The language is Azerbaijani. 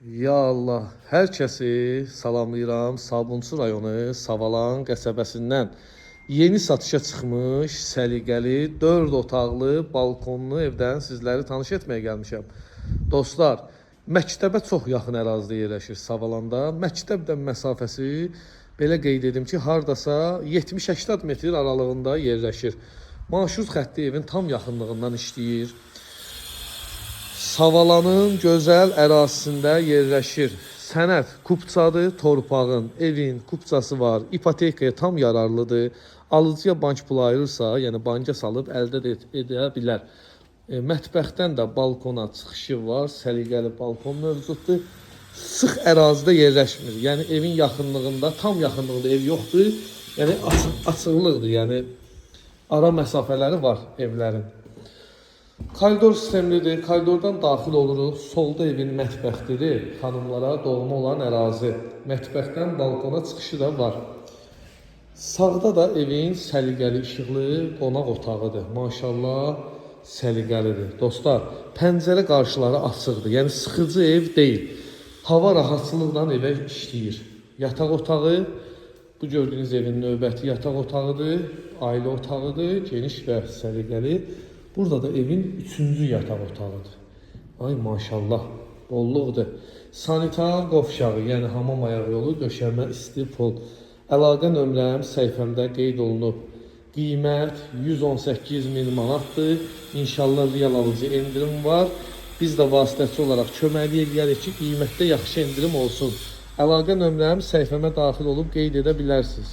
Ya Allah, hər kəsi salamlayıram. Sabunçu rayonu Savalan qəsəbəsindən yeni satışa çıxmış səliqəli 4 otaqlı balkonlu evdən sizləri tanış etməyə gəlmişəm. Dostlar, məktəbə çox yaxın ərazidə yerləşir Savalanda. Məktəbdən məsafəsi belə qeyd edim ki, hardasa 70-80 metr aralığında yerləşir. Marşrut xətti evin tam yaxınlığından işləyir. Savalanın gözəl ərazisində yerləşir. Sənəd kupçadır, torpağın, evin kupçası var. İpotekaya tam yararlıdır. Alıcıya bank pulu ayırırsa, yəni banka salıb əldə də edə bilər. Mətbəxdən də balkona çıxışı var, səliqəli balkon mövcuddur. Sıx ərazidə yerləşmir. Yəni evin yaxınlığında, tam yaxınlığında ev yoxdur. Yəni açıqlıqdır. Yəni ara məsafələri var evlərin. Koridor sistemlidir. Koridordan daxil oluruq. Solda evin mətbəxidir. Xanımlara doğma olan ərazi. Mətbəxdən balkona çıxışı da var. Sağda da evin səliqəli işıqlı qonaq otağıdır. Maşallah, səliqəlidir. Dostlar, pəncərə qarşıları açıqdır. Yəni sıxıcı ev deyil. Hava rahatçılıqla evə işləyir. Yataq otağı, bu gördüyünüz evin növbəti yataq otağıdır, ailə otağıdır, geniş və səliqəli. Burada da evin üçüncü yataq otağıdır. Ay maşallah, bolluqdur. Sanitar qovşağı, yəni hamam ayaq yolu, döşəmə, isti pol. Əlaqə nömrəm səhifəmdə qeyd olunub. Qiymət 118 min manatdır. İnşallah real alıcı endirim var. Biz də vasitəçi olaraq köməklik eləyərik ki, qiymətdə yaxşı endirim olsun. Əlaqə nömrəm səhifəmə daxil olub qeyd edə bilərsiniz.